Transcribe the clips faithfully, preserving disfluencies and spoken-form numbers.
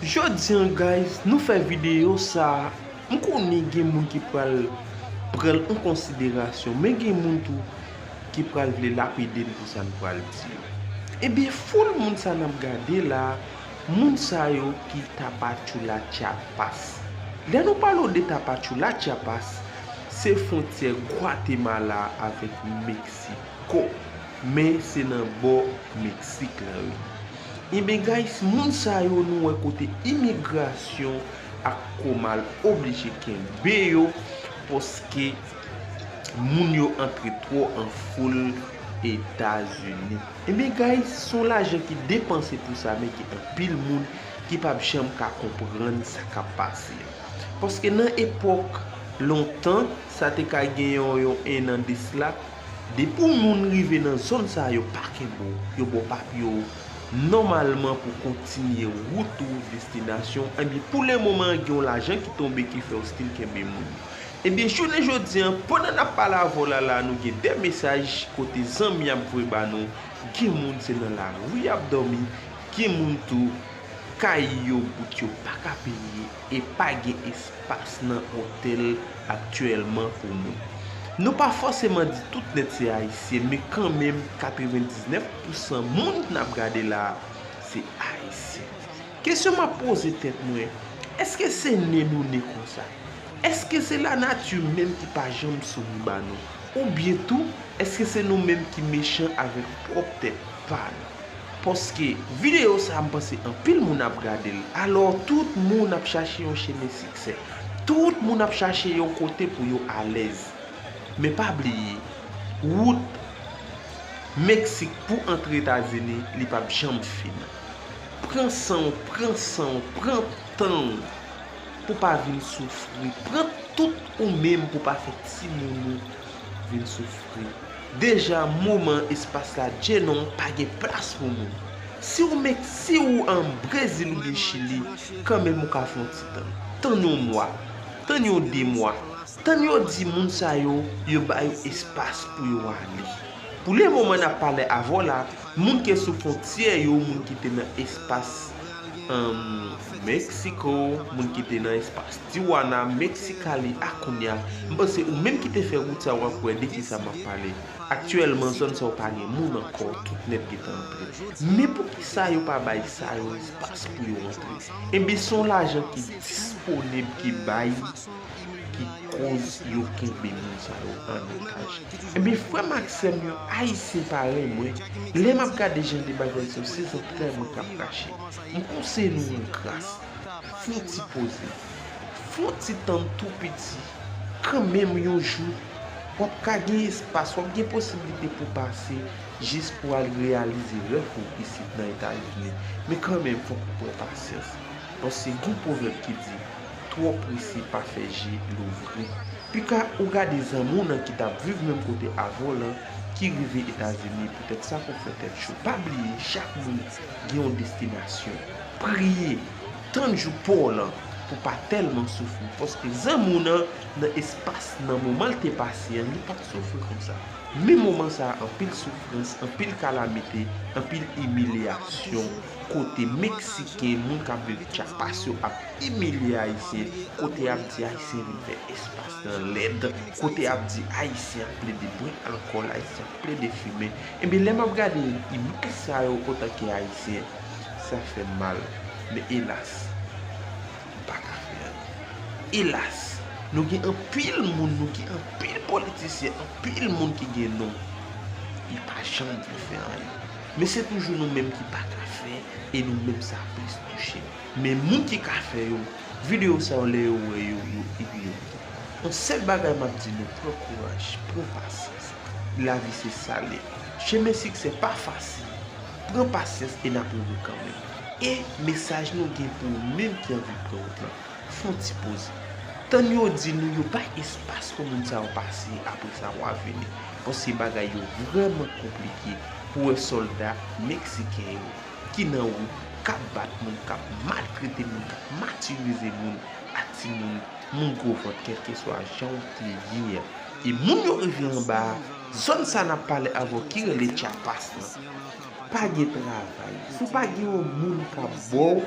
Jodi an, guys, nou fè videyo sa a. M konnen gen moun ki pral pran l an konsiderasyon, men gen moun tou ki pral vle lapide n pou sa n pral di yo. Ebyen, foul moun sa n ap gade la a, moun sa yo ki Tapachula Chiapas. Lè nou pale w de Tapachula Chiapas, se fwontyè Gwatemala avèk Meksiko, men se nan bò Meksik la yo ye. Ebyen, guys, moun sa yo nou wè kote imigrasyon ak Comal oblije kenbe yo, paske moun yo antre twò an foul Etazini. Ebyen, guys, se yon lajan ki depanse pou sa, men gen anpil moun ki p ap janm ka konprann sa k ap pase. Paske nan epòk lontan, sa te ka gen yon, yon ennan de sila, depi yon moun rive nan zòn sa, yo pa kenbe w, yo ba w papye w nòmalman pou kontinye wout ou, destinasyon w. Ebyen, pou le moman, gen yon lajan ki tonbe ki fè yo still kenbe moun. Ebyen, jounen jodi an, pandan n ap pale avè w la, la, nou gen de mesaj kote zanmi ap voye ba nou. Gen moun se nan lari y ap dòmi, gen moun tou kay yo bout, yo pa ka peye e pa gen espas nan otèl aktyèlman pou moun. Nou pa fòseman di tout nèt se Ayisyen, men kanmenm, katrevendiznèf pousan moun n ap gade la a, se Ayisyen. Kesyon m ap poze tèt mwen, èske se ne nou ne konsa? Èske se lanati menm ki pa janm souri ba nou? Oubyen tou, èske se nou menm ki mechan avèk pwòp tèt pa nou? Paske videyo sa a, m panse anpil moun ap gade l. Alò, tout moun ap chache yon chemen siksè. Tout moun ap chache yon kote pou yo alèz. Men pa bliye, wout Meksik pou antre Etazini, li p ap janm fini. Pran san w, pran san w, pran tan w pou pa vin soufri. Pran tout ou menm pou pa fè timoun ou vin soufri. Deja, moman espas la, Djenon, pa gen plas pou moun. Si w Mek-, si w an Brezil oubyen Chili, kanmenm ou ka fè yon ti tann. Tann yon mwa, tann yon de mwa, tann yo di moun sa yo, yo ba yo espas pou yo ale. Pou le moman n ap pale avè w la, moun ki sou fwontyè yo, moun ki te nan espas, um, Meksiko, moun ki te nan espas Tijuana, Mexicali, a kounye a, m panse ou menm ki te fè wout sa, w ap wè de kisa m ap pale. Aktyèlman, zòn sa yo pa gen moun ankò, tout nèt gentan antre. Men poukisa yo pa bay sa yo espas pou yo antre? Ebyen, se yon lajan ki disponib ki bay, ki koz yo kenbe moun sa yo an otaj. Ebyen, frè m ak sè m yo, Ayisyen parèy mwen, lè m ap gade jan de bagay sa yo, se zantray mwen k ap rache. M konseye nou an gras, fè yon ti poze. Fè yon ti tann tou piti. Kanmenm yon jou, w ap ka gen espas, w ap gen posiblite pou pase, jis pou al reyalize rèv ou isit nan Etazini. Men kanmenm, fòk ou pran pasyans. Paske gen yon pwovèb ki di, twò prese pa fè je louvri. Pika ou gade zanmi w nan ki t ap viv menm kote avè w lan, ki rive Etazini, poutèt sa k ou fè tèt cho. Pa bliye, chak moun gen yon destinasyon. Priye, tann jou pa w lan pou pa tèlman soufri. Paske zanmi w nan, nan espas, nan moman l te pase an, li pa t soufri konsa. Men moman sa a, anpil soufrans, anpil kalamite, anpil imilyasyon, kote Meksiken, moun k ap viv Chiapas yo ap imilye Ayisyen, kote y ap di Ayisyen vin fè espas nan lèd, kote y ap di Ayisyen ap plede bwè alkòl, Ayisyen ap plede fimen. Ebyen, lè m ap gade imaj sa yo antanke Ayisyen, sa fè m mal. Men elas, m pa ka fè anyen. Elas, nou gen anpil moun, nou gen anpil politisyen, anpil moun ki gen non, yo pa janm vle fè anyen. Men se toujou nou menm ki pa ka fè, e nou menm sa plis touche. Men moun ki ka fè yo, videyo sa yo, lè yo wè yo, yo ignore. Yon sèl bagay m ap di nou, pran kouraj, pran pasyans. Lavi se sa l ye. Chemen siksè pa fasil. Pran pasyans e n ap rive kanmenm. E mesaj nou gen pou ou menm ki anvi pran wout lan, fè yon ti poze. Tann yo di nou yo bay espas pou moun sa yo pase, apre sa w a vini. Paske bagay yo vrèman konplike pou wè sòlda meksiken yo ki nan wout, k ap bat moun, k ap maltrete moun, k ap matirize moun, ak timoun, moun gwo vant, kèlkeswa jan w te ye a. E moun yo rive anba a, zòn sa n ap pale avè w ki rele Chiapas lan, pa gen travay. Si w pa gen yon moun k ap ba w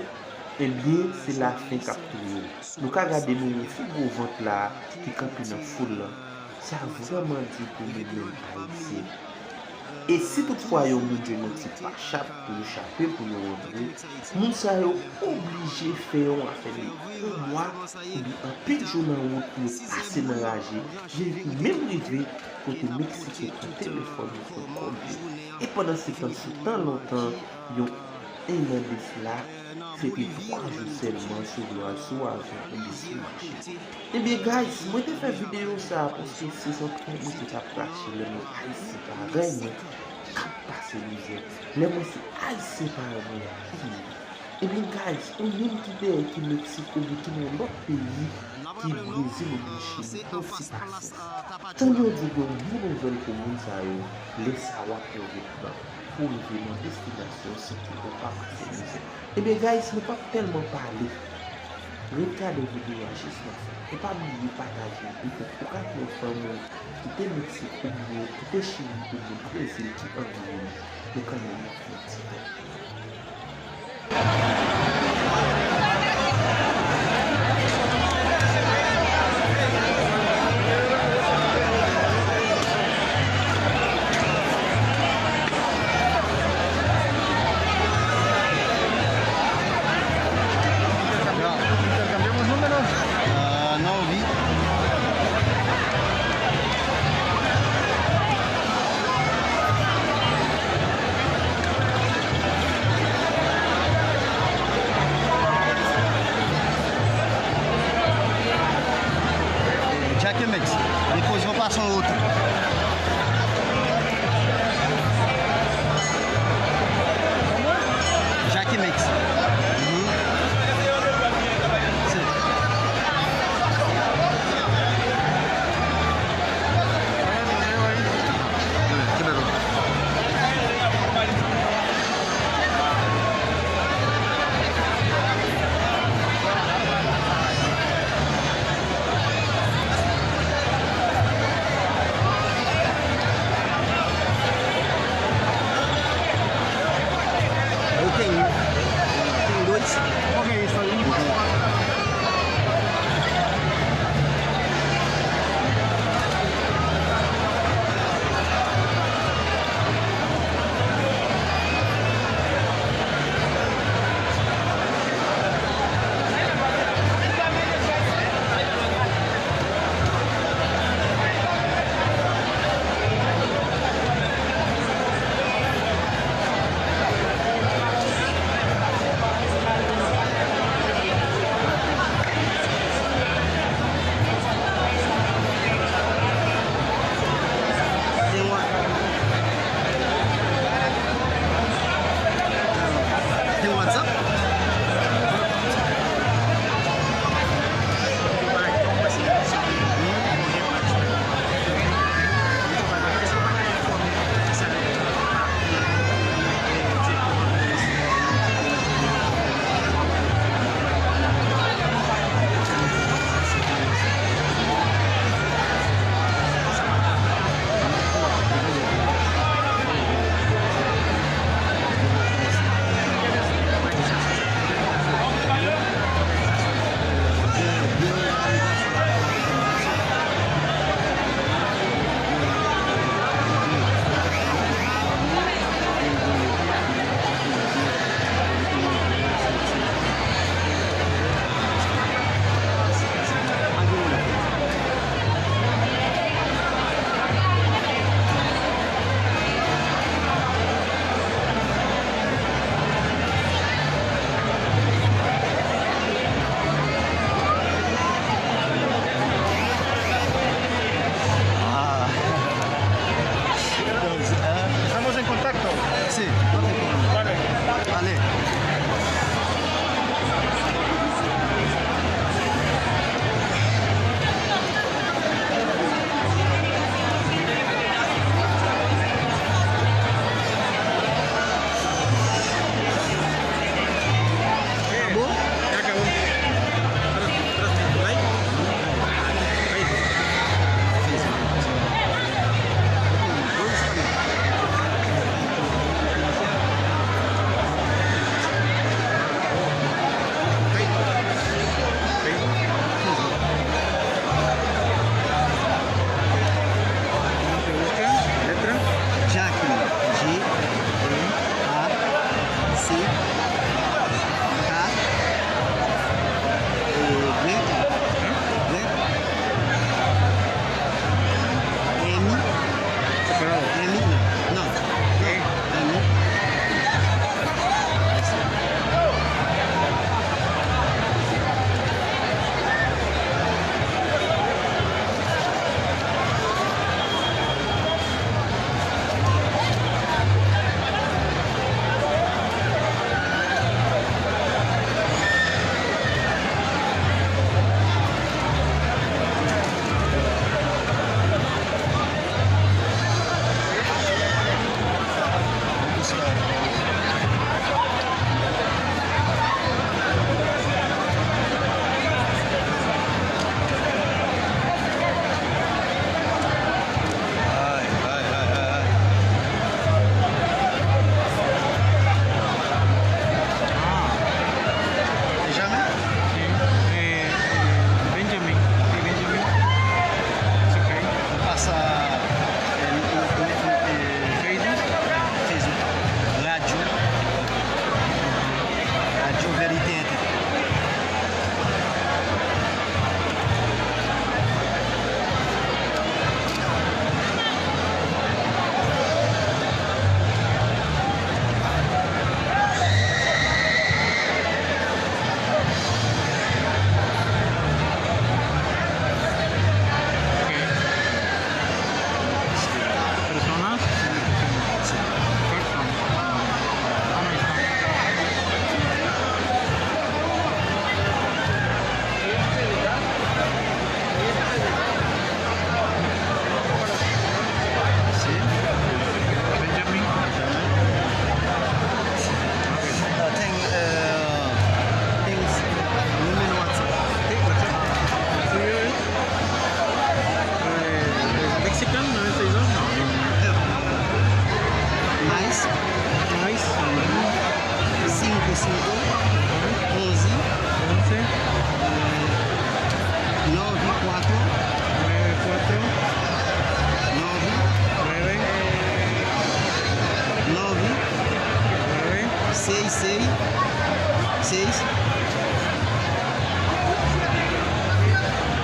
Ebyen, se lafen k ap touye w. Nou ka gade nou wè fi gwo vant la ki kanpe nan foul lan. Sa vrèman di pou nou menm Ayisyen. E si toutfwa yon moun jwenn yon ti pachap pou yo chape, pou yo rantre, moun sa yo oblije fè yon afè de yon mwa oubyen anpil jou nan wout pou yo pase nan raje, veyikil menm rive kote Meksiken pran telefòn yo, pran kòb yo. E pandan se tan, sou tan lontan, yon en an de sila, se te twa jou sèlman sou vwal, sou avyon oubyen sou machin. Ebyen, guys, mwen te fè videyo sa a paske se yon trè mwen te t ap rache lè m wè Ayisyen parèy mwen k ap pase mizè. Lè m wè se Ayisyen parèy mwen y ap mouri. Ebyen, guys, ou menm ki dèyè, ki Meksik oubyen ki nan yon lòt peyi, ki Brezil oubyen Chili, pran ti pasyans. Tann yo di gen yon bon nouvèl pou moun sa yo, lè sa w ap pran wout lan pou w rive nan destinasyon san ke w pa pase mizè. Ebyen, guys, nou p ap tèlman pale. Ret gade videyo a jis nan fen. E pa bliye pataje l, petèt ou ka gen yon fanmi w ki te Meksik oubyen ki te Chili oubyen Brezil ki anvi vini. Nou kanmenm n ap fè yon ti tan. Ah, não ouvi. Jack Mix. Depois vou passar outro. Jack Mix. Uhum. Sim.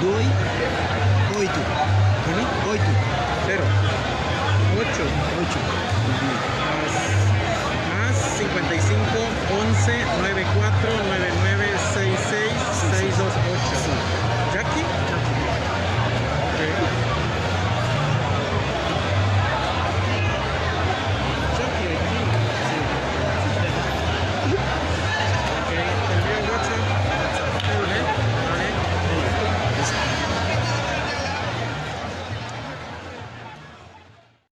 Oito. Oito. Oito. Cero. Ocho. Ocho. Más, más cincuenta y cinco, once, nueve cuatro, nueve nueve,